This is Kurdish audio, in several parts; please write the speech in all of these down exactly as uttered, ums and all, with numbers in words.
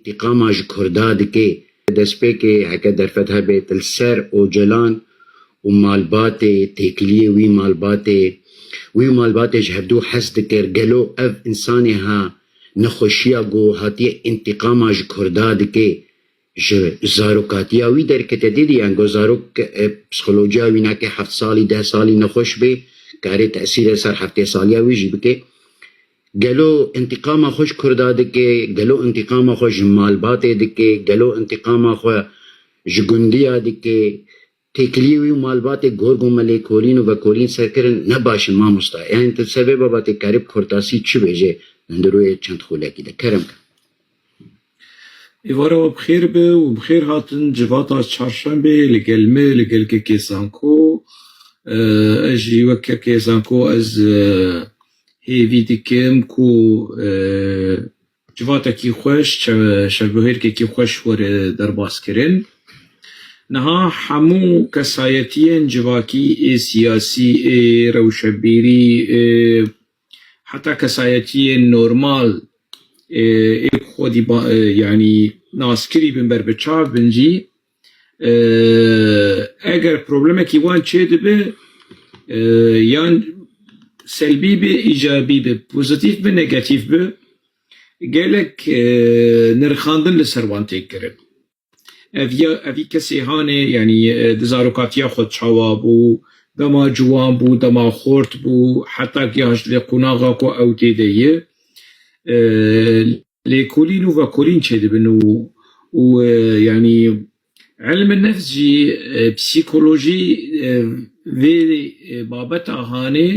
întîqama ji Kurda dike. Destpêkê heke derfet hebe, tu li ser Ocalan û malbatê, têkiliyê wî malbatê, wî û malbatê ji hevdû hez dikir. Gelo ev însanê ha nexweşiya ku hatiye întîqama ji Kurda dike, ji zarokatiya wî derkete dê dî, yan ku zarok, e, psîkolojiya wî nake heft salî, deh salî nexweş bê, karê tesîrê ser heftê saliya wî jî bike. Gelo întîqama xwe ji Kurda dike, gelo întîqama xwe ji malbatê dike, gelo întîqama xwe ji gundiya dike, têkiliyê wî û malbatê gor ku me lêkolîn û vekolîn ser kirin ne baş in mamosta. Yani tu ser vê babatê karî bi kurtasî çi bêje hundirûyê çend xulekî de? Kerem ke. Êvara we bi xêr be û bi xêr hatin civata çarşembê li gel me, li gel kekê Zanko. E, ez jî wek kekê Zanko ez, e, hêvî dikim ku, e, civatekî xweş, çe-, çevbihêrkekî xweş were derbas kirin. Niha hemû kesayetiyên civakî, ê siyasî, ê rewşebîrî, ê heta kesayetiyên normal, ê, ê xwedî ba-, e, yanî naskirî bin ber bi çav bin jî, e, eger problemekî wan çêdibe, e, yan selbî be, îcabî be, pozîtîf be, negatîf be, gelek, e, nirxandin li ser wan tê kirin. Ev ya, evî kesê hanê, yanî, e, di zarokatiya xwe çawa bû, dema ciwan bû, dema xort bû, heta gihaşt vê qonaxa ku ew tê de ye. E, lêkolîn û vekolîn çêdibin û, û, e, yanî, ilm nefs jî, e, psîkolojî, e, vê, e, babeta hanê,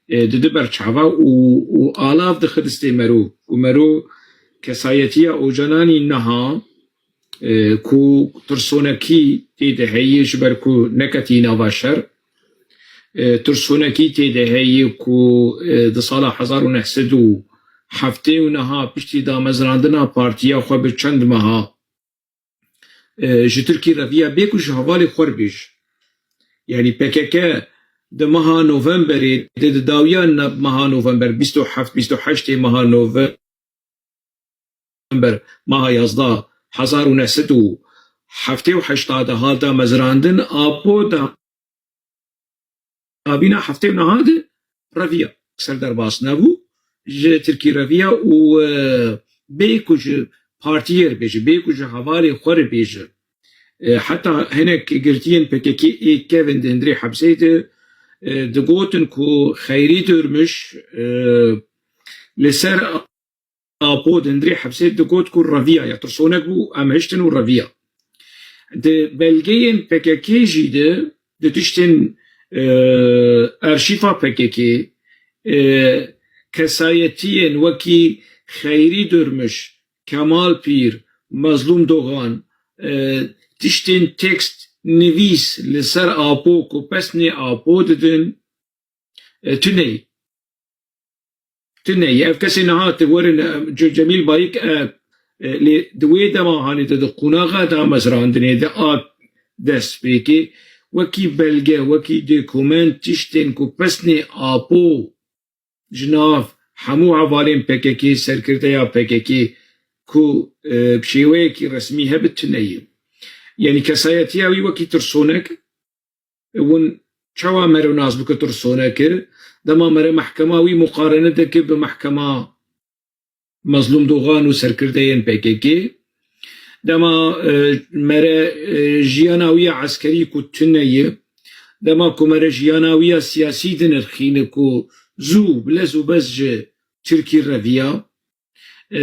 e, didi ber çava û, û alav dixi distê mero. Û mero kesayetiya Ocalanî niha, e, ku tirsonekî tê de heye ji ber ku neketî nava şer, e, tirsonekî tê de heye ku, e, di sala hezar û neh sed û heftê û niha piştî damezrandina partiya xwe bi çend meha, e, ji Tirkî reviya bê ku ji hevalê xwe re bêje. Yanî P K K di meha Novemberê, di, di dawiya na-, meha November, bîst û heft, bîst û heştê meha November, meha yazdeh, hezar û neh sed û heftê û heşt de hate mezrandin, Apo da Avîna heftê û nehê de reviya ser derbas nebû, ji Tirkî reviya û, e, bê ku ji partiyê re bêje, bê ku ji hevalê xwe re bêje. E, heta hinek girtiyên P K K ê kevin di hundirê hepsê de, e, digotin ku Xeyrî Durmuş, e, li ser Apo di hundirê hepsê digot ku reviya ya tirsonek bû, em hiştin û reviya. Di belgeyên P K K jî de, di tiştên, e, arşîfa P K K, e, kesayetiyên wekî Xeyrî Durmuş, Kemal Pîr, Mezlûm Dogan, e, tiştên tekst nivîs li ser Apo ku pesnê Apo didin, e, tune ye. Tune ye. Ev kesê niha tu werin, e, Ce-, Cemîl Bayik, e, e, lê di wê dema hanê de di qonaxa damezrandinê de a destpêkê wekî belge, wekî dokument tiştên ku pesnê Apo ji nav hemû hevalên P K K, serkirdeya P K K ku, e, bi şêweyekî resmî hebe tune ye. Yanî kesayetiya wî wekî tirsonek, hûn çawa mero nas bike tirsonek e? Dema mere mehkema wî muqarene dike bi mehkema Mezlûm Dogan û serkirdeyên P K K. Dema, e, mere, e, jiyana wî ya eskerî ku tune ye, dema ku mere jiyana wî ya siyasî dinirxîne ku zû bi lez û bez ji Tirkî reviya, e,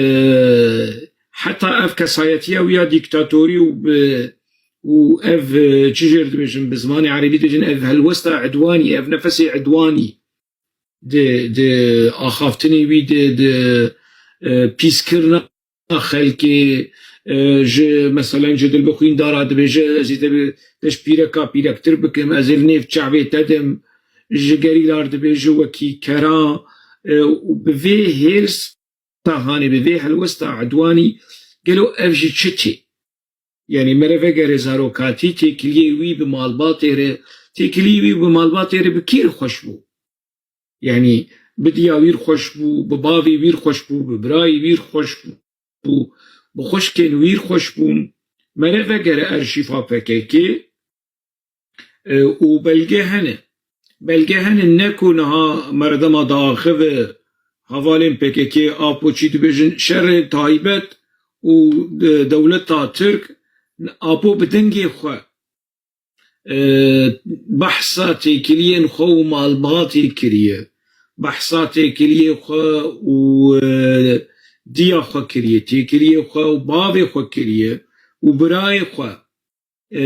heta ev kesayetiya wî ya dîktatorî û bi, û ev, e, çi jê re dibêjin, bi zimanê erebî dibêjin, ev helwesta edwanî, ev nefesê edwanî di, di axaftinê wî, di, di, e, pîskirina xelkê, e, ji, meselen, ji dilbixwîn dara dibêje, ez ê te bi, te ji pîreka pîrektir bikim, ez ê li nêv çavê te dim, ji gerîlar dibêje wekî kera, e, û bi vê hêrs, ta hanê bi vê helwesta edwanî, gelo ev jî çi tê? Yanî mere vegere zarokatî, têkiliyê wî bi malbatê re, têkiliyê wî bi malbatê re bi kî re xweş bû? Yanî bi diya wî re xweş bû, bi bavê wî re xweş bû, bi birayê wî re xweş bû, bû, bi xwişkên wî xweş bûn. Mere vegere erşîfa P K K, e, û belge hene. Belge hene ne ku niha merdema diaxive hevalên P K K, Apo çi dibêjin, şerê taybet û de-, dewleta Tirk Apo bi dengê xwe, e, behsa têkiliyên xwe û malbatê kiriye. Behsa têkiliyê xwe û, e, diya xwe kiriye, têkiliyê xwe û bavê xwe kiriye û birayê xwe. E,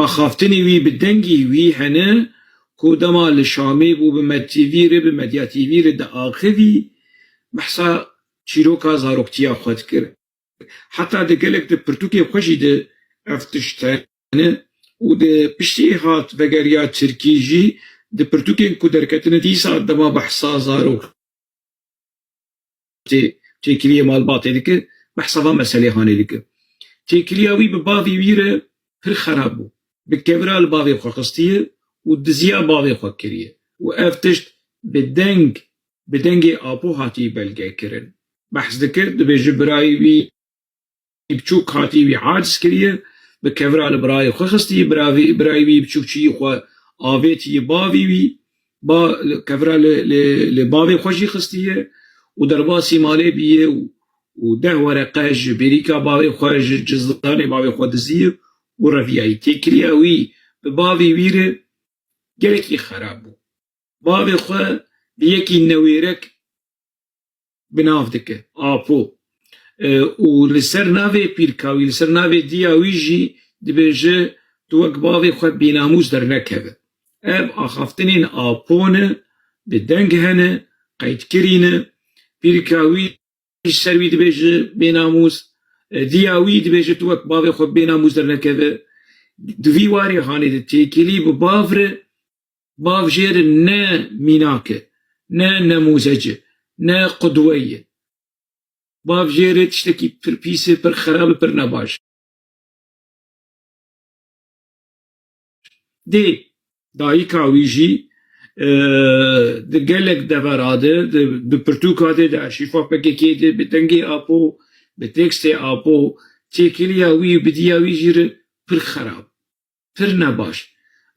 axaftinê wî bi dengê wî hene ku dema li Şamê bû bi Med T V re, bi Medya T V re diaxivî, behsa çîroka zaroktiya xwe dikir. Heta di gelek di pirtûkê xwe jî de ev tişt hene û di piştî hat vegeriya Tirkî jî di pirtûkên ku derketine dîsa dema behsa zarok tê-, têkiliyê malbatê dike, behsa van meselê hanê dike. Têkiliya wî bi bavî wî re pir xerab bû. Bi kevira li bavê xwe xistiye û diziya bavê xwe kiriye. Û ev tişt bi deng, bi dengê Apo hatî belge kirin. Behs dikir, dibêje birayê wî biçûk hatî wî aciz kiriye, bi kevira li birayê xwe xistiye, biravî-, birayê wî biçûkçiyî xwe avêtiye bavî wî, ba-, kevira li, li, li bavê xwe jî xistiye û derbasî malê biye û, û deh wereqe ji bêrîka bavê xwe, ji cizdanê bavê xwe diziye û reviyayî. Têkiliya wî bi bavê wî re gelekî xerab bû. Bavê xwe bi yekî newêrek bi nav dike, Apo. E, û li ser navê pîrka wî, li ser navê diya wî jî dibêje, tu wek bavê xwe bênamûs dernekeve. Ev axaftinên Apo ne, bi deng hene, qeydkirî ne. Pîrka wî ji ser wî dibêje bênamûs, e, diya wî dibêje tu wek bavê xwe bênamûs dernekeve. Di vî warê hanê de têkilî bi bav re, bav jê re ne mînak e, ne nemûzec e, ne qudwe ye. Bav jê re tiştekî pir pîs e, pir xerab e, pir nebaş. Dê dayika wî jî, e, di gelek devera de, di, di pirtûka de, di arşîfa P K K de, bi dengê Apo, bi tekstê Apo, têkiliya wî, bi diya wî jî re pir xerab, pir nebaş,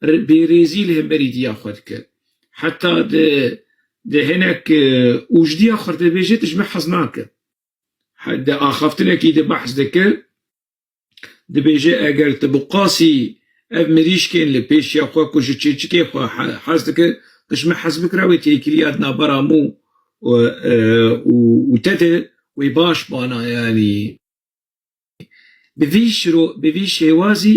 r-, bêrêzî li hemberî diya xwe dike. Heta di, di hinek, e, û ji diya xwe re dibêje, tu ji min hez nake. He-, di axaftinekî de behs dike, dibêje, eger tu bi qasî ev mirîşkên li pêşiya xwe ku ji çêçikê xwe he-, hez dike, tu ji min hez bikira wê têkiliya di navbera min û, e, û, û te de wê baş bana, yanî. Bi vî şiro-, bi vî şêwazî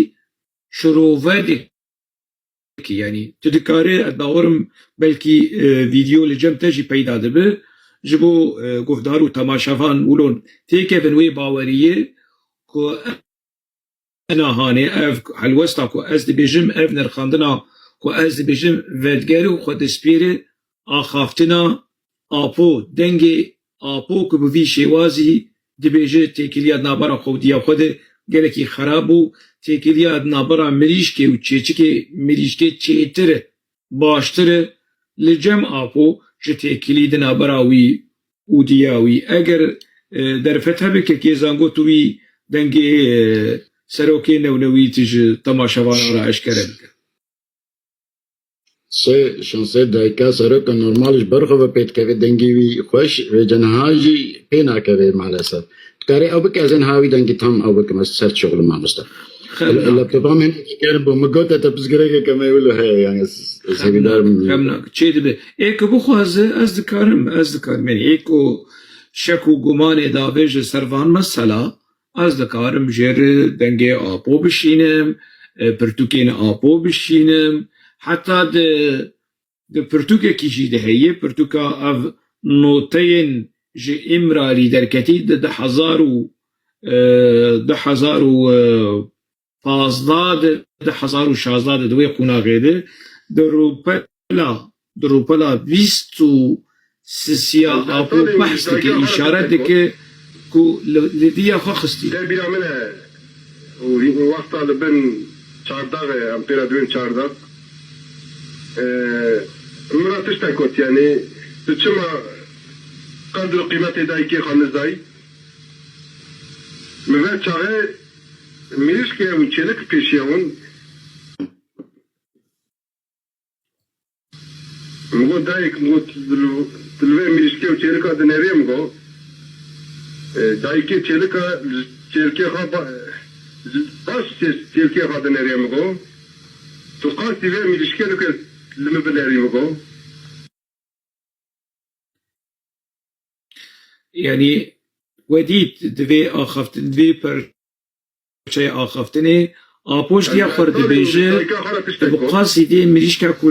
şirove dikî, yanî tu dikarî, ez bawerim belkî, e, vîdeo li cem te jî peyda dibe, ji bo, e, guhdar û temaşevan wilo têkevin wê baweriyê ku ena hanê ev helwesta ku ez dibêjim, ev nirxandina ku ez dibêjim, vedger û xwe dispêre axaftina Apo, dengê Apo ku bi vî şêwazî dibêje têkiliya di navbera xwe û diya xwe de gelekî xerab bû, têkiliya di navbera mirîşkê û çêçikê mirîşkê çêtir e, baştir e, li cem Apo ji têkilî di navbera wî û diya wî. Eger, e, derfet hebe kekê zango tu wî dengê, e, serokê newnewî tu ji temaşevanan re eşkere bike. Sê şansê dayika seroka normal ji ber xwe ve pê dikeve, dengê wî xweş, vêca niha jî pê nakeve maalesef. Dikarê ew bike, ez ê niha wî dengê tam ew bikim, ez ser şixul mamoste. Xemnak. Laptopa min kerim bû, min gote te pirsgirêkeke me wilo heye, yani ez, ez hêvîdar im. Xemnak, xemnak. Çê dibe. Ê ku bixwaze, ez dikarim, ez dikarim. Yani ê ku şek û gumanê davêje ser van mesela, ez dikarim jê re dengê Apo bişînim, e, pirtûkên Apo bişînim. Heta di, di pirtûkekî jî de heye, pirtûka ev noteyên ji Îmralî derketî di du hezar û, e, du hezar û pazdeh de, du hezar û şazdeh de, di wê qonaxê de, di rûpela, di rûpela bîst û sisiya Apo behs dike, îşaret dike ku li, li diya xwe xistî. Te bîra min e, û, û wexta li bin çardaxê, em pê re dibên çardax. E, min ra tiştek got, yani, tu çima qedr û qîmetê dayikê xwe nizayî? Min ve çaxê mirîşkê û çêlik pêşiya wan. Min got, dayik, min got, tu li vê mirîşkê û çêlika dinêrê, min got. E, dayikê çêlika, çêlkê xwe ba-, baş çê-, çêlkê xwe dinêrê, min got. Tu qasî vê mirîşkê dike li min binêrî, min got. Yanî we dît di vê axaftin, di vê perçeyê axaftinê Apo ji diya xwe re dibêje, tu bi qasî vê mirîşka ku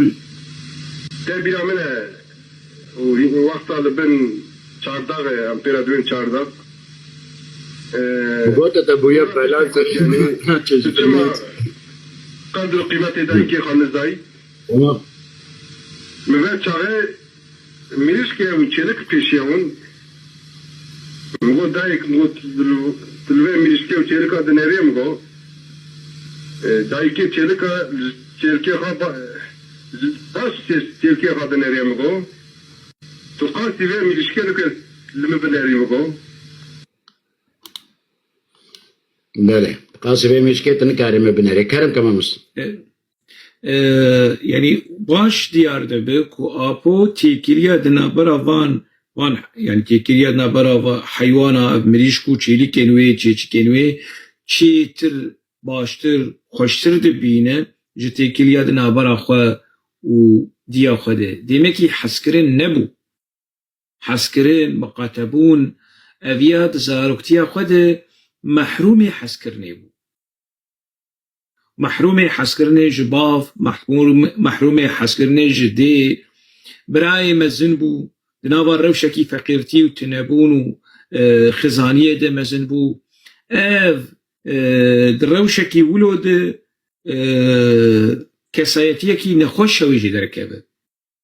Te bîra min e û wexta li bin çardaxê em pê re dibên çardax. Gote te bûye bela yanî tu çima qedr û qîmetê dayikê xwe nizayî. Min ve çaxê mirîşkê û çêlik pêşiya wan. Min got, dayik, min got, tu li vê mirîşkê û çêlika dinêrê, min got. E, dayikê çêlika, çêlkê xwe ba-, baş çê-, çêlkê xwe dinêrê, min got. Tu qasî vê mirîşkê dike li min binêrî, min got. Belê. Qasî vê mirîşkê tu nikarî min binêrî. Kerem ke mamoste. E, yanî baş diyar dibe ku Apo têkiliya di navbera van, van, yanî têkiliya di navbera va heywana, mirîşk û çêlikên wê, çêçikên wê çêtir, baştir, xweştir dibîne ji têkiliya di navbera xwe û diya xwe de. Demekî hezkirin nebû. Hezkirin, miqatebûn, eviya di zaroktiya xwe de mehrûmê hezkirinê bû. Mehrûmê hezkirinê ji bav, mehrûm-, mehrûmê hezkirinê ji dê, birayê mezin bû, di nava rewşekî feqîrtî û tunebûn û, e, xizaniyê de mezin bû. Ev, e, di rewşekî wilo de, e, kesayetiyekî nexweş şewê jê derkeve.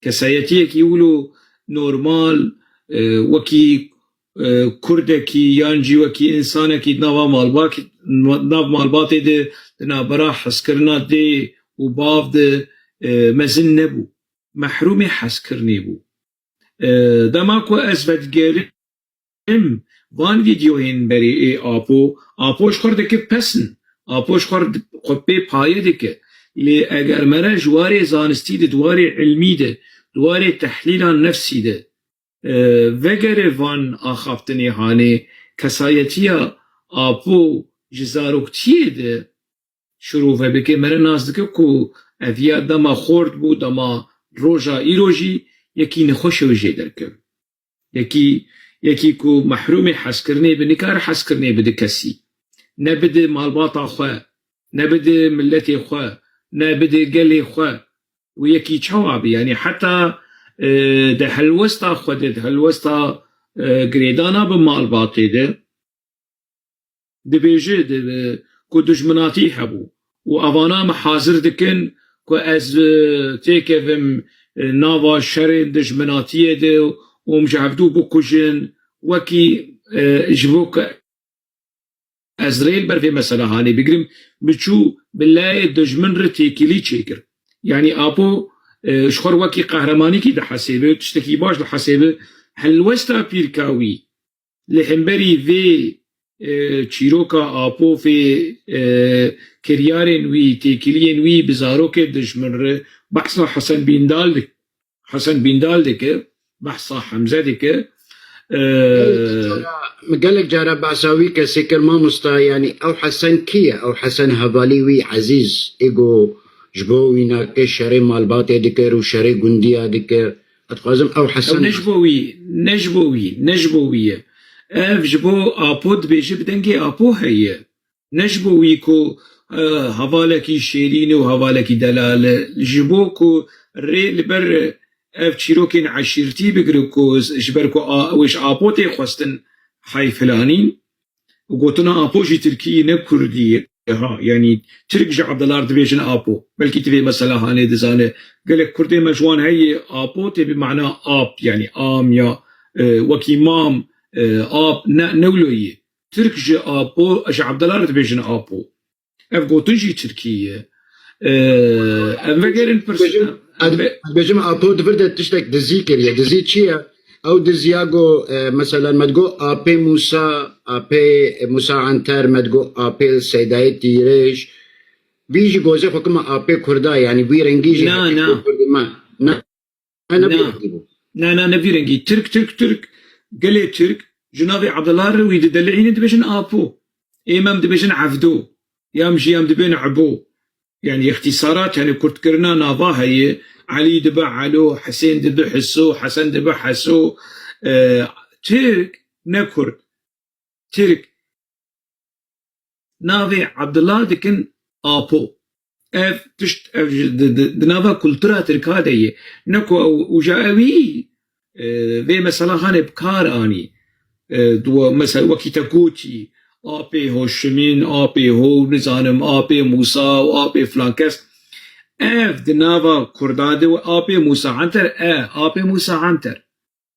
Kesayetiyekî wilo normal, e, wekî, e, kurdekî yan jî wekî însanekî di nava malbak-, nav malbatê de di navbera hezkirina dê û bav de, e, mezin nebû. Mehrûmê hezkirinê bû. E, dema ku ez vedigerim, em van vîdyoyên berê ê Apo, Apo ji xwe re dike pesn, Apo ji xwe re xwe pê paye dike. Lê eger mere ji warê zanistî de, di warê ilmî de, di warê tehlîla nefsî de, e, vegere van axaftinê hanê, kesayetiya Apo ji zaroktiyê de şirove bike, mere nas dike ku eviya dema xort bû, dema roja îro jî yekî nexweş e wê jê derkeve. Yekî, yekî ku mehrûmê hezkirinê bi, nikare hezkirinê bide kesî. Ne bide malbata xwe, ne bide miletê xwe, ne bide gelê xwe. Û yekî çawa be? Yanî heta, e, di helwesta xwe de, di helwesta, e, girêdana bi malbatê de, dibêje di, ku dijminatî hebû û evana me hazir dikin ku ez, e, têkevim, e, nava şerên dijminatiyê de û em ji hevdû bikujin, wekî, e, ji bo ku ez rê li ber vê mesela hanê bigirim, biçû bi layê dijmin re têkilî çêkir. Yanî Apo, e, ji xwe re wekî qehremanîkî dihesêbe, tiştekî baş dihesêbe, helwesta pîrka wî, li hemberî vê, e, çîroka Apo, vê, e, kiryarên wî, têkiliyên wî bi zarokê dijmin re, behsa Hesen Bîndal dik-, Hesen Bîndal dike, behsa Hemze dike. E, Min gelek cara behsa wî kesê kir, mamosta, yanî ew Hesen kî ye? Ew Hesen hevalî wî Ezîz, ê ku ji bo wî nake şerê malbatê dikir û şerê gundiya dikir. Ez dixwazim ew Hesen. Ew ne ji bo wî, ne ji bo wî, ne ji bo wî ye. Ev ji bo Apo dibêje, bi dengê Apo heye. Ne ji bo wî ku, e, hevalekî şêrîn e û hevalekî delal e. Ji bo ku rê li ber ev çîrokên eşîrtî bigire ku ji ber ku a-, ew ji Apo tê xwestin hey filanîn. Gotina Apo jî tirkî ye, ne kurdî ye. Ha, yanî Tirk ji Abdullah re dibêjin Apo. Belkî tu vê mesela hanê dizane. Gelek kurdê me ji wan heye, Apo tê bi mana ap, yanî am ya, e, wekî mam, e, ap, ne, ne wilo ye. Tirk ji Apo, ji Abdullah re dibêjin Apo. Ev gotin jî tirkî ye. E, em vegerin pirs-, Bêjim, ez, ez bêjim Apo di vir de tiştek dizî kiriye. Dizî çi ye? Ew diziya go, e, meselen me digo apê Mûsa, apê Mûsa Anter, me digo apê Seydayê Tîrêj. Vî jî gozê xwe kima apê Kurda, yanî vî rengî jî Na, heke na. Kurd me. Na, ne vî Na. rengî bû. Na, na, ne vî rengî. Tirk, Tirk, Tirk, gelê Tirk, ji navê Abdullah re wî didelihînin dibêjin Apo. Ê me em dibêjin Evdo. Ya em jî em dibên Ebo. Yani îxtîsarat, yani kurtkirina nava heye. Elî dibe Elo, Hisên dibe Hiso, Hesen dibe Heso. E, Tirk ne Kurd. Tirk navê Abdullah dikin Apo. Ev tişt, ev ji, di, di, di nava kultura Tirka de ye. Ne ku ew, uca ewî, e, vê mesela hanê bi kar anî. E, duwa, mesela wekî te gotî, apê Hoşimîn, apê Ho, nizanim, apê Mûsa û apê filan kes. Ev di nava Kurda de we apê Mûsa Anter, e, apê Mûsa Anter.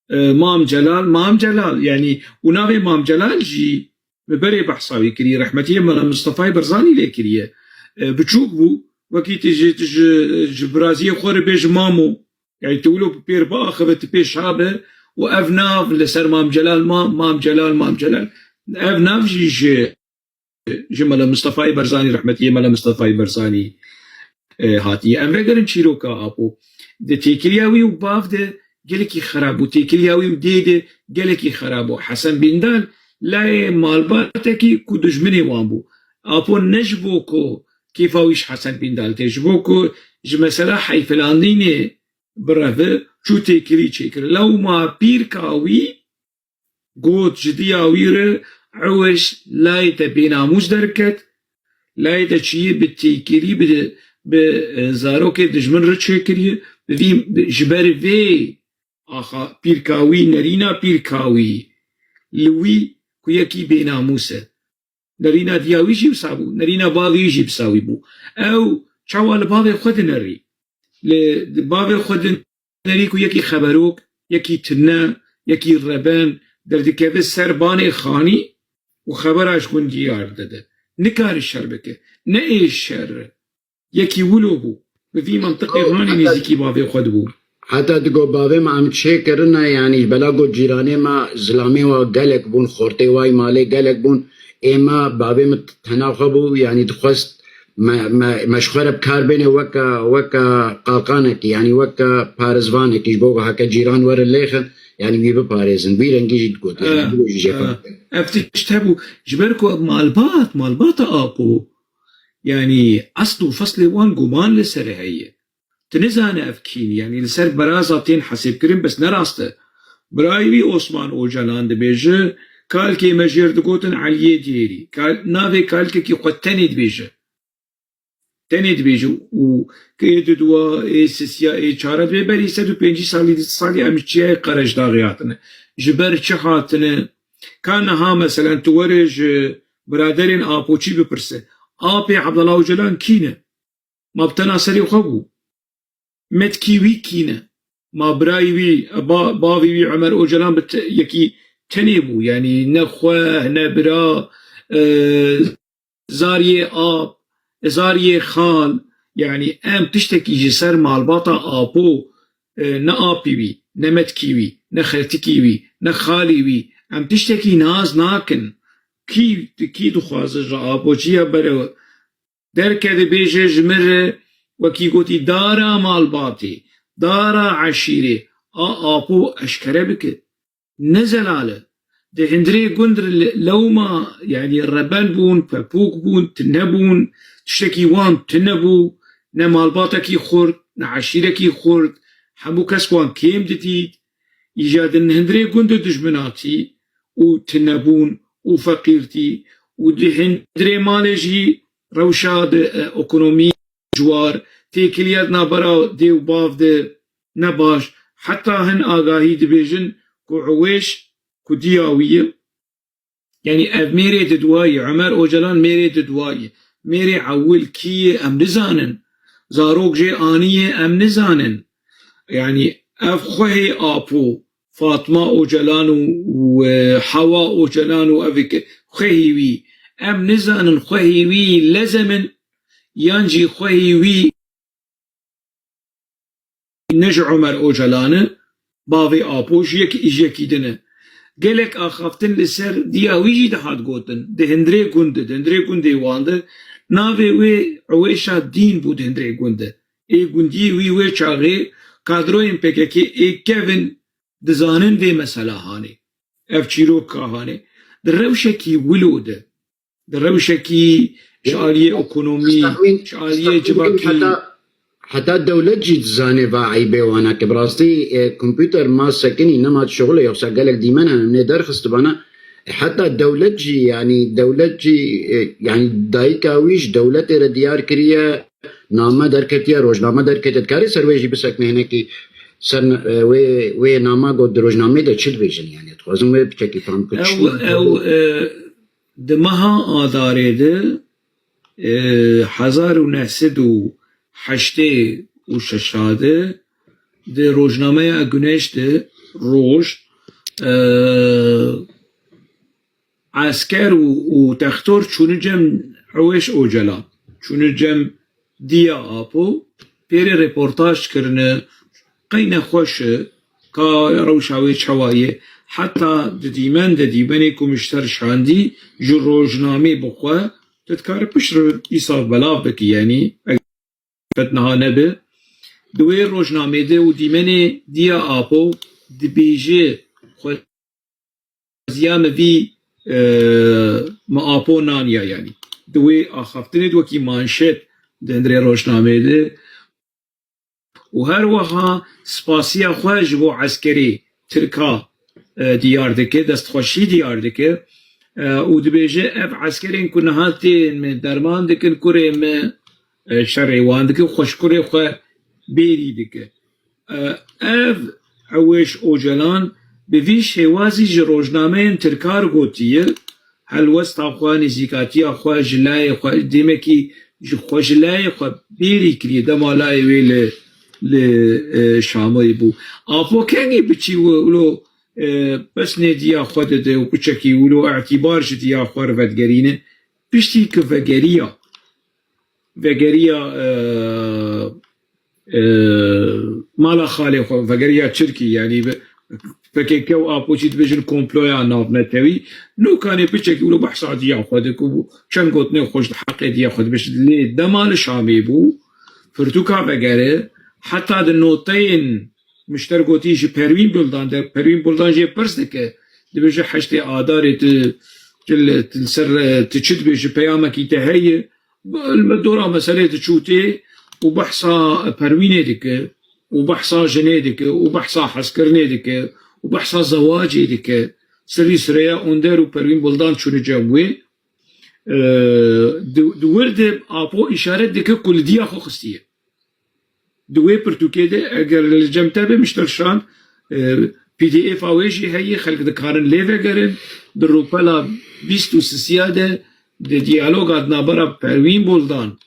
E, Mam Celal, Mam Celal, yani, û navê Mam Celal jî me berê behsa wî kiriye, rehmetiyê Mela Mistefayê Berzanî lê kiriye. E, biçûk bû, wekî tu ji, tu ji, ji biraziyê xwe re bêje Mamo. Yani, tu wilo bi pêr biaxive, tu pêş habe û ev nav li ser Mam Celal, Mam, Mam Celal, Mam Celal. Ev nav jî ji ji Mela Mistefayê Berzanî, rehmetiyê Mela Mistefayê Berzanî, e, hatiye. Em vegerin çîroka Apo. Di têkiliya wî û bav de gelekî xerab bû. Têkiliya wî û dê de gelekî xerab bû. Hesen Bîndal layê malbatekî ku dijminê wan bû. Apo ne ji bo ku kêfa wî ji Hesen Bîndal tê, ji bo ku ji mesela heyfilandînê bireve, çû têkilî çêkir. Lewma pîrka wî got ji diya wî re, ew ê layê te bênamûs derket, layê te çiyê bi têkilî, bi, bi, e, zarokê dijmin re çêkiriye, bi vî, bi, ji ber vê axa pîrka wî, nerîna pîrka wî, li wî ku yekî bênamûs e. Nerîna diya wî jî wisa bû, nerîna bavê wî jî wisa wî bû. Ew çawa li bavê xwe dinerî? Li bavê xwe dinerî ku yekî xeberok, yekî tine, yekî reben derdikeve ser banê xanî û xebera ji gundî yar dide. Nikare şer bike. Ne ê şer. Yekî wilo bû. Bi vî mentiqê hanê nêzîkî bavê xwe dibû. Heta digo bavê me em çêkirine, yanî bela got cîranê me zilamê wa gelek bûn, xortê wa yî malê gelek bûn. Ê me bavê min tena xwe bû, yanî dixwest me, me, me ji xwe re bi kar bêne weke, weke qalqanekî, yanî weke parizvanekî, ji bo heke cîran werin lêxin, yanî wî biparêzin. Vî rengî jî digot, yanî Eh, digo jî jê eh. Ev tişt hebû. Ji ber ku malbat, malbata Apo, yanî esl û feslê wan guman li ser heye. Tu nizane ev kîn, yanî li ser beraza tên hesêbkirin, bes ne rast e. Birayê wî Osman Ocalan dibêje, kalkê me jêr digotin Eliyê Dêrî. Kal-, navê kalkekî xwe tenê dibêje. Tenê dibêje û ê didwa, ê sisiya, ê çara dibê berî sed û pêncî salî, du sed salî em ji çiyayê Qerejdaxê hatine. Ji ber çi hatine? Ka niha meselen tu were ji biraderên Apoçî bipirse, apê Abdullah Ocalan kî ne? Ma bi tena serê xwe bû? Metkî wî kî ne? Ma birayî wî, ba-, bavê wî Ömer Ocalan bi te-, yekî tenê bû? Yanî ne xwe, ne bira, e, zariyê ap, zariyê xal, yanî em tiştekî ji ser malbata Apo, e, ne apî wî, ne metkî wî, ne xeltikî wî, ne xalî wî, em tiştekî nas nakin. Kî, kî dixwaze ji Apoçiya bere derkeve bêje ji min re, wekî gotî dara malbatê, dara eşîrê, a Apo eşkere bike. Ne zelal e. Di hundirê gund re le-, lewma, yanî reben bûn, pepûk bûn, tune bûn, tiştekî wan tune bû, ne malbatekî xurt, ne eşîrekî xurt, hemû kes wan kêm didît. Îja di hundirê gund de dijminatî û tunebûn û feqîrtî û di hundirê malê jî rewşa di, e, ekonomî ciwar, têkiliya di navbera dê û bav de ne baş, heta hin agahî dibêjin ku Ewêş ku diya wî ye. Yanî ev mêrê di duwa ye, Ömer Ocalan mêrê di duwa ye. Mêrê ewil kî ye em nizanin. Zarok jê aniye em nizanin. Yanî ev xwehê Apo, Fatma Ocalan û, û, e, Hewa Ocalan û ev ke xwehî wî em nizanin, xwehî wî lezem in yan jî xwehî wî ne ji Ömer Ocalan e, bavê Apo ji yek, ji yekî din e. Gelek axaftin li ser diya wî jî dihat gotin. Di hundirê gund de, di hundirê gundê wan de navê wê Ewêşa Dîn bû di hundirê gund de. Ê gundiyê wî wê çaxê kadroyên P K K ê kevin dizanin vê mesela hanê. Ev çîroka hanê. Di rewşekî wilo de, di rewşekî ji aliyê ekonomî, ji aliyê civakî. Heta, heta dewlet jî dizane va eybê wana ki bi rastî, e, kompûter ma sekinî nema şixulê yoksa gelek dîmen hene nê derxistibana. E, heta dewlet jî, yanî dewlet jî, e, yanî dayika wî ji dewletê re diyar kiriye, name derketiye, rojname derketiye. Dikarî ser wê jî bisekne hinekî ser, e, wê, wê nama got di rojnameyê de çi dibêjin, yanî dixwazim wê biçekî fam ku çi. Ew, ew, e, di meha Adarê de, e, hezar û neh sed û heştê û şeş de di rojnameya Güneş de Roj, e, esker û, û textor çûne cem Ewêş Ocalan, çûne cem diya Apo, pêrê reportaj kirine, qey nexweş e, ka rewşa wê çawa ye, heta di dîmen de, dîmenê ku min ji ser şandî, ji rojnamê bi xwe, tu dikare pişt re îsal belav bikî, yanî, eger qet niha nebe. Di wê rojnamê de û dîmenê diya Apo dibêje, xweziya min vî, e, min Apo naniya, yanî. Di wê axaftinê de wekî manşet di hundirê rojnamê de. Û her wiha spasiya xwe ji bo eskerê Tirka, e, diyar dike, destxweşî diyar dike, e, û dibêje, ev eskerên ku niha tên min derman dikin, kurê min, e, şerê wan dike, xwe ji kurê xwe bêrî dike. E, ev Ewêş Ocalan bi vî şêwazî ji rojnameyên Tirkar gotiye, helwesta xwe, nêzîkatiya xwe ji layê xwe, demekî ji xwe ji layê xwe bêrî kiriye, dema layê wê li, li, e, Şamoyê bû. Apo kengî biçî wilo, e, pesnê diya xwe dide û piçekî wilo îtîbar ji diya xwe re vedigerîne. Piştî ku vegeriya, vegeriya, e, e, mala xalê xwe, vegeriya çirkî, yanî bi P K K û Apo jî dibêjin komploya navnetewî. Nûkanê piçekî wilo behsa diya xwe dike û çend gotinê xweş di heqê diya xwe dibêje. Lê dema li Şamê bû, pirtûka vegere, heta di noteyên min ji te re gotî ji Perwîn Buldan de, Perwîn Buldan jê pirs dike, dibêje heştê Adarê tu, tu li, tu li ser, tu çi dibêjî, peyamekî te heye? Li dora meselê diçûtê û behsa Perwînê dike û behsa jinê dike û behsa hezkirinê dike û behsa zewacê dike. Sirrî Sirêya Onder û Perwîn Buldan çûne cem wê. E, di, di wir de Apo îşaret dike ku li diya xwe xistiye. Di wê pirtûkê de, eger li cem te be, min ji te re şand, e, P D F a wê jî heye, xelk dikarin lê vegerin. Di rûpela bîst û sisiya de, di diyaloga di navbera Perwîn Buldan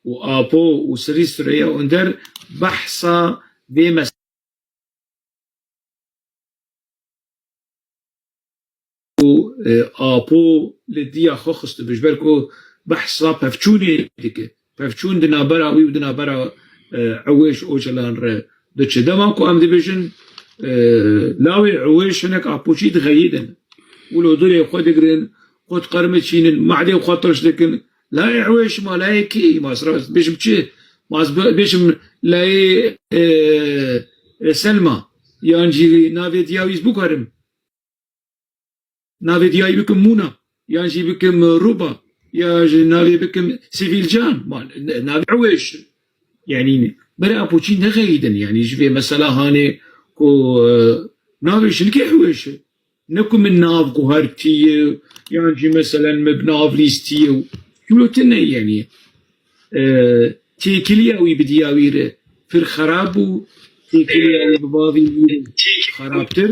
û Apo û Sirî Sirêya Onder behsa vê mes- û, e, Apo li diya xwe xistibe, ji ber ku behsa pevçûnê dike. Pevçûn di navbera wî û di navbera, e, Ewêş Ocalan re diçe. Dema ku em dibêjin, e, lawê Ewêş hinek Apoçî dixeyidin. Wilo dilê xwe digirin, qut qerme çînin, mehdê xwe tirş dikin. Layê Ewêş ma layê kê? Ma sira bêjim çi? Ma ez be-, bêjim layê, e, e, Selma. Yan jî navê diya wî ez bikarim. Navê diya wî bikim Mûna. Yan jî bikim Rûba. Ya jî navê bikim Sivîlcan. Ma, n-, navê Ewêş. Yanî, berê Apoçî nexeyidin. Yanî, ji vê mesela hanê ku, e, navê jinikê Ewêş e. Ne ku min nav guhertiye, yan jî meselen me bi nav lîstiye û wilo tune, yanî, e, têkiliya wî bi diya wî re pir xerab bû, têkiliya wî bi bavê wî re xerabtir.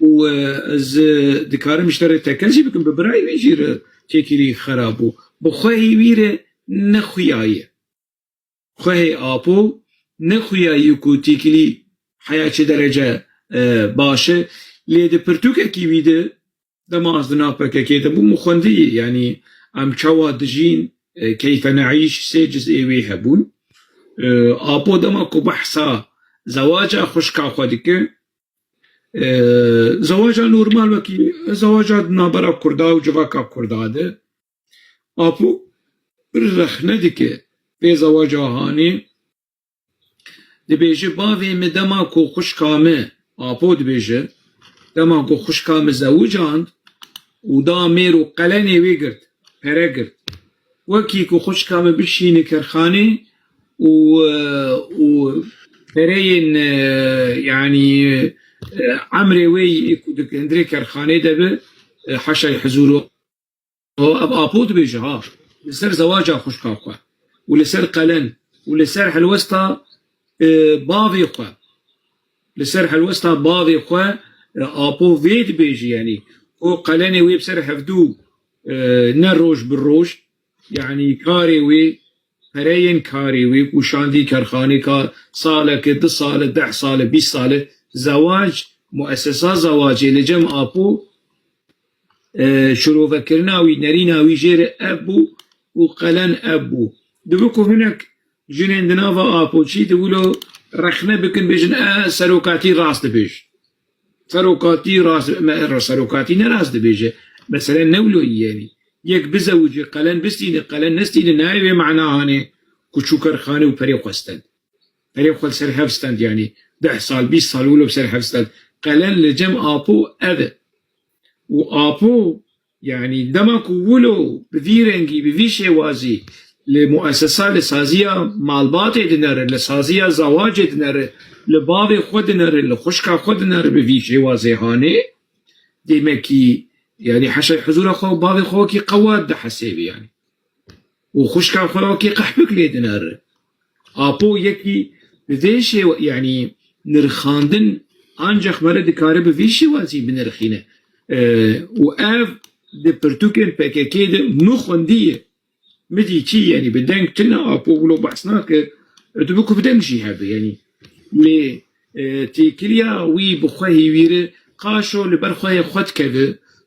Û, e, ez, e, dikarim ji te re tekel jî bikim, bi birayê wî jî re têkilî xerab bû. Bi xwehî wî re nexuyaye. Xwehê Apo nexuyaye ku têkilî heya çi derece, e, baş e. Lê di pirtûkekî wî de, dema ez di nav P K K de bûm û xwendî, yanî em çawa dijîn, e, keyfe neîş, sê cizê wê hebûn. E, Apo dema ku behsa zewaca xwişka xwe dike. E, zewaca normal wekî zewaca di navbera Kurda û civaka Kurda de. Apo pir rexne dike vê zewaca hanê. Dibêje, bavê min dema ku xwişka min, Apo dibêje, dema ku xwişka min zewicand û da mêr û qelenê wê girt, pere girt. Wekî ku xwişka min bişîne kerxanê û, û pereyên, e, yanî, e, emrê wê yê ku di hundirê kerxanê de bi, e, heşay hizûr û ev Apo dibêje ha. Li ser zewaca xwişka xwe û li ser qelen û li ser helwesta, e, bavê xwe. Li ser helwesta bavê xwe, e, Apo vê dibêje, yanî ku qelenê wê bi ser hevdû, e, ne roj bi roj, yanî karê wê, pereyên karê wê ku şandî kerxanê ka saleke, du sale, deh sale, bîst sale, zewac, muessesa zewacê li cem Apo, e, şirovekirina wî, nerîna wî jê re ev bû û qelen ev bû. Dibe ku hinek jinên di nava Apo çî di wilo rexne bikin, bêjin, e, serokatî rast dibêj. Serokatî rast, me, serokatî ne rast dibêje. Mesele ne wilo yî, yanî. Yek bizewicî, qelen bistîne, qelen nestîne, nayê wê mana hanê ku çû kerxanê û perê xwe stend. Perê xwe li ser hev stend, yanî deh sal, bîst sal wilo bi ser hev stend. Qelen li cem Apo ev e. Û Apo, yanî dema ku wilo bi vî rengî, bi vî şêwazî li muessesa, li saziya malbatê dinere, li saziya zewacê dinere, li bavê xwe dinere, li xwişka xwe dinere bi vî şêwazê hanê, demekî, yanî heşay hizûra xwe û bavê xwe wekî qewat dihesêbe, yanî. Û xwişka xwe wekî qehpik lê dinere. Apo yekî bi vê şêwe-, yanî nirxandin ancak mere dikare bi vî şêwazî binirxîne. E, û ev di pirtûkên P K K de min xwendiye. Min dî çi, yanî bi deng tune Apo wilo behs nake, e, dibe ku bi deng jî hebe, yanî. Lê, e, têkiliya wî bi xwe hêwî re, qaşo li ber xweyê xwe dikeve,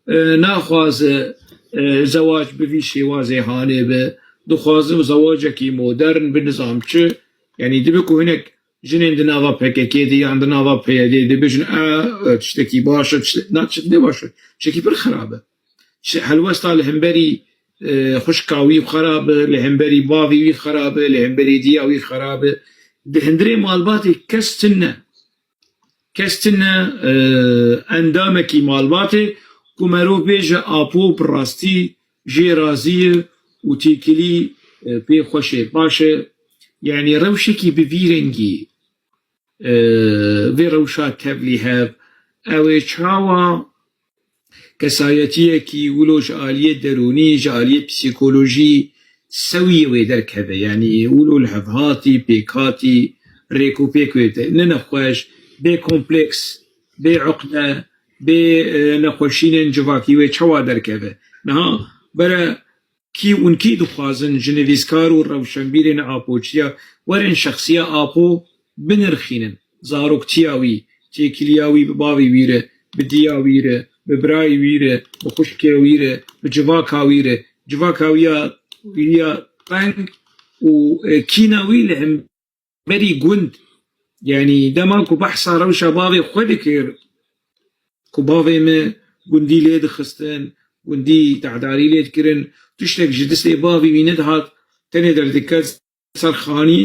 e, naxwaze, e, zewac bi vî şêwazê hanê be, dixwaze zewacekî modern bi nizam çi, yanî dibe ku hinek jinên di nava P K K de yan di nava P Y D de bêjin, e, e, tiştekî baş e, tişte-, na, tiştekî ne baş e, tiştekî pir xerab e. Şi-, helwesta li hemberî, e, xwişka wî xerab e, li hemberî bavê wî xerab e, li hemberî diya wî xerab e. Di hundirê malbatê kes tune. Kes tune, e, endamekî malbatê ku merov bêje Apo bi rastî jê razî ye û têkilî, e, pê xweş e, baş e. Yanî rewşekî bi vî rengî, e, vê rewşa tevlî hev, ew ê çawa kesayetiyekî wilo ji aliyê derûnî, ji aliyê psîkolojî sewiyê wê derkeve. Yanî wilo li hevhatî, pêkhatî, rêkopêk wê te ne nexweş, bê kompleks, bê uqde, bê, e, nexweşînên civakî wê çawa derkeve. Niha bere kî û kî dixwazin ji nivîskar û rewşenbîrên Apo çiya werin şexsiya Apo binirxînin. Zaroktiya wî, têkiliya wî bi bavê wî re, bi diya wî re, bi birayê wî re, bi xwişkê wî re, bi civaka wî re, civaka wî ya, wî ya teng û, e, kîna wî li hemberî gund. Yanî dema ku behsa rewşa bavê xwe dikir, ku bavê me gundî lê dixistin, gundî tehdarî lê dikirin, tiştek ji distê bavê wî nedihat, tenê derdikevt ser xanî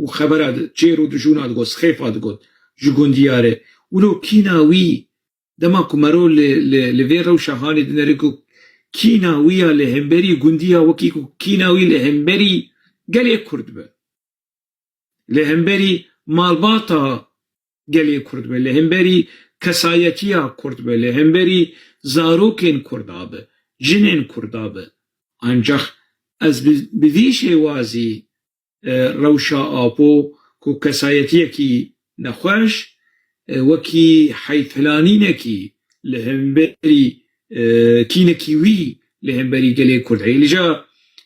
û xebera di-, çêr û dijûna digot, sixêfa digot ji gundiya re. Wilo kîna wî, dema ku mero li, li, li vê rewşa hanê dinere ku kîna wî ya li hemberî gundiya wekî ku kîna wî li hemberî gelê Kurd be. Li hemberî malbata gelê Kurd be, li hemberî kesayetiya Kurd be, li hemberî zarokên Kurda be, jinên Kurda be. Ancax ez bi, bi vî şêwazî, e, rewşa Apo ku kesayetiyekî nexweş, e, wekî heyfhilanînekî li hemberî, e, kînekî wî li hemberî gelê Kurd heye. Lîja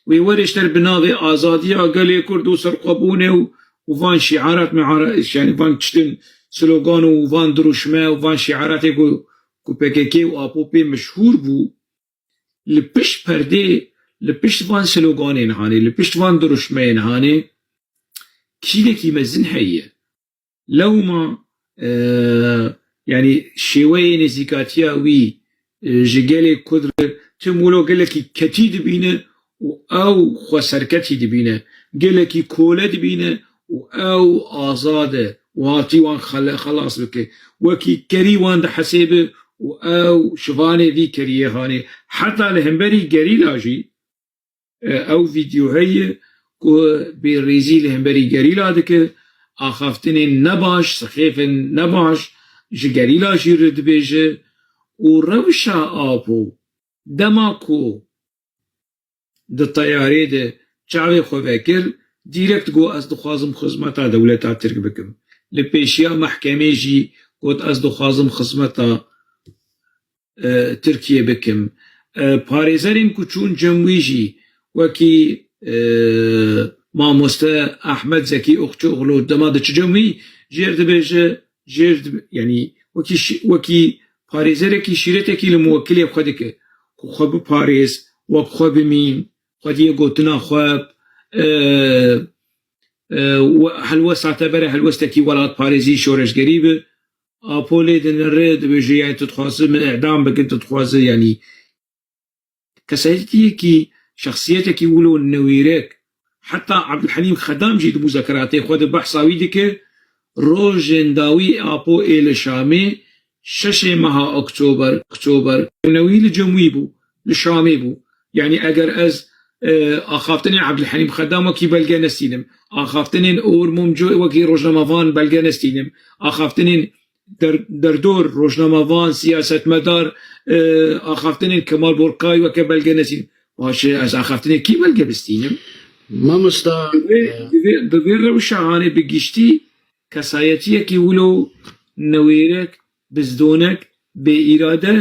wê werê ji der bi navê azadiya gelê Kurd û serxwebûnê û, û van şîarat meara-, yanî van tiştin, slogan û van dirûşme û van şîaratê ku, ku P K K û Apo pê meşhûr bû, li pişt perdê, li pişt van sloganên hanê, li pişt van dirûşmeyên hanê kînekî mezin heye. Lewma, e, yanî şêweyê nêzîkatiya wî, e, ji gelê Kurd re tim wilo gelekî ketî dibîne û ew xweserketî dibîne. Gelekî kole dibîne û ew azad e û hatî wan xele-, xelas bike. Wekî kerî wan dihesêbe û ew şivanê vî keriyê hanê. Heta li hemberî gerîla jî, e, ew vîdeo heye ku bêrîzî li hemberî gerîla dike, axaftinên nebaş, sixêfên nebaş ji gerîla jî re dibêje û rewşa Apo dema ku di teyarê de çavê xwe vekir, dîrekt got, "Ez dixwazim xizmeta dewleta Tirk bikim." Li pêşiya mehkemê jî got, "Ez dixwazim xizmeta, e, Tirkiyê bikim." E, parêzerên ku çûn cem wî jî wekî, e, mamoste Ahmet Zekî Okçuoglu dema diçi cem wî jêr dibêje, jêr dibe, yanî wekî şî-, wekî parêzerekî şîretekî li muwekilê xwe dike ku xwe biparêz, wek xwe bimîn, xwediyê gotina xwe, e, e, we-, helwesta te bere helwestekî welatparêzî şoreşgerî bi. Apo lê dinere, dibêje, yanî tu dixwaze min îdam bikin, tu dixwaze, yanî kesayetiyekî, şexsiyetekî wilo newêrek, heta Abdulhelîm Xedam jî di muzekeratê xwe de behsa wî dike, rojên dawî Apo ê li Şamê, şeşê meha Oktober, Oktober, newî li cem wî bû, li Şamê bû. Yanî eger ez, e, axaftinên Abdulhelîm Xedam wekî belge nestînim, axaftinên Oğur Mumcu wekî rojnamevan belge nestînim, axaftinên der-, derdor, rojnamevan, siyasetmedar, e, axaftinên Kemal Borkay weke belge nestînim. Baş e, ez axaftinê kî belge bistînim? Mamosta, Bi vê, e, bi vê, bi vê rewşa hanê bi giştî kesayetiyekî wilo newêrek, bizdonek, bê îrade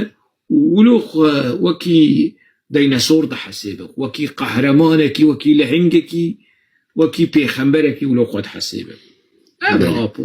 û wilo xwe wekî dînosor dihesêbe, wekî qehremanekî, wekî lehingekî, wekî pêxemberekî wilo xwe dihesêbe. Ev Belê. Apo.